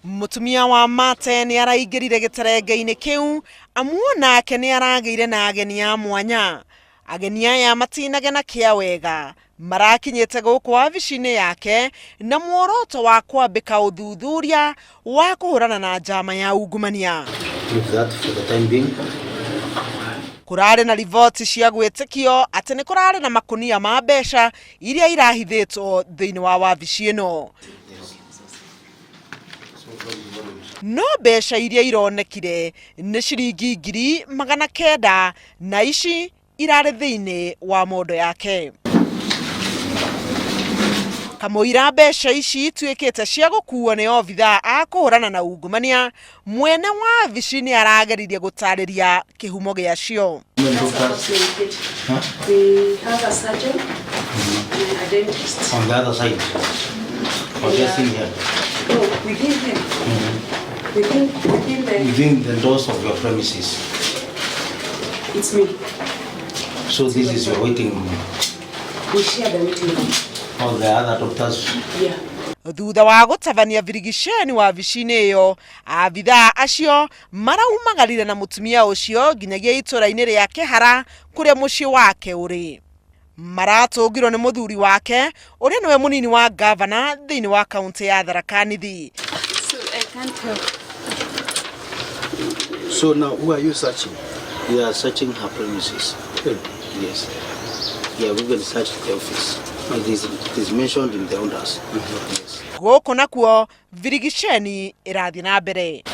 Mũtumia wa Mate nĩ araingĩrire gĩterenge-inĩ kĩu amu onake nĩ aragĩire na ageni a mwanya. Ageni aya matinagĩa na kĩa wega marakinyĩte gũkũ wabici-inĩ yake na muoroto wa kwambĩka ũthuthuria wa kũhũrana na njama ya ungumania. Leave that for the time being. Kũrarĩ na riboti cia gwĩtĩkio atĩ nĩ kũrarĩ na makũnia ma mbeca iria irahithĩtwo thĩinĩ wa wabici ĩno. No mbeca iria ironekire nĩ ciringi 900,000 na ici irarĩ thĩinĩ wa mondo yake. Kamũira mbeca ici ituĩkĩte cia gũkuo nĩ obithaa a kũhũrana na ungumania, mwene wabici nĩ arageririe gũtarĩria kĩhumo gĩacio. Huh? We have a surgeon and a dentist. On the other side. Or just in here. No, within him. Within the, Within the doors of your premises. It's me. So this is your waiting room. We share the waiting room. All the other doctors. Yeah. Thutha wa gũtabania birigiceni wabici-inĩ ĩyo, abithaa acio maraumagarire na mũtumia ũcio nginyagia itũra-inĩ rĩa Kĩhara kũrĩa mũciĩ wake ũrĩ. Maratũngirwo nĩ mũthuri wake ũrĩa nĩwe mũnini wa gavana thĩinĩ wa kaũntĩ ya Tharaka Nithi. So I can't help. So now who are you searching? We are searching her premises. Yes. Yeah, we will search the office. It is mentioned in the orders. Yes. Gũkũ nakuo birigiceni ĩrathiĩ na mbere.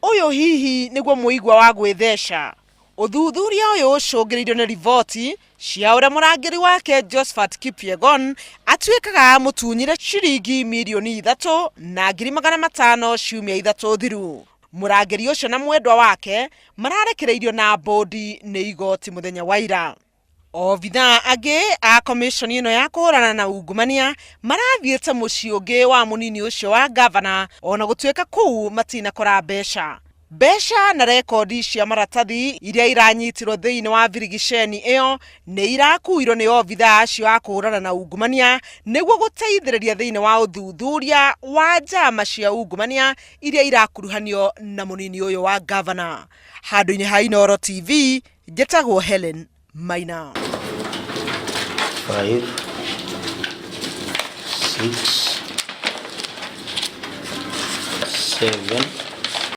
Ũyũ hihi nĩguo mũigua wa gwĩtheca. Ũthuthuria ũyũ ũcũngĩrĩirio nĩ riboti cia ũrĩa mũrangĩri wake Josephat Kipyegon atuĩkaga mũtunyire ciringi 3,500,000 ciumia 3 thiru. Mũrangĩri ũcio na mwendwa wake mararekereirio na bũndi nĩ igoti mũthenya wa ira. Obithaa angĩ a commission ĩno ya kũhũrana na ungumania marathiĩte mũciĩ ũngĩ wa mũnini ũcio wa gavana ona gũtuĩka kũu matinakora mbeca. Mbeca na rekondi cia maratathi iria iranyitirwo thĩinĩ wa birigiceni ĩyo nĩ irakuirwo nĩ obithaa acio a kũhũrana na ungumania nĩguo gũteithĩrĩria thĩinĩ wa ũthuthuria wa njama cia ungumania iria irakuruhanio na mũnini ũyũ wa gavana. Handũ-inĩ ha Inooro TV, njĩtagwo Helen Maina. 5, 6, 7.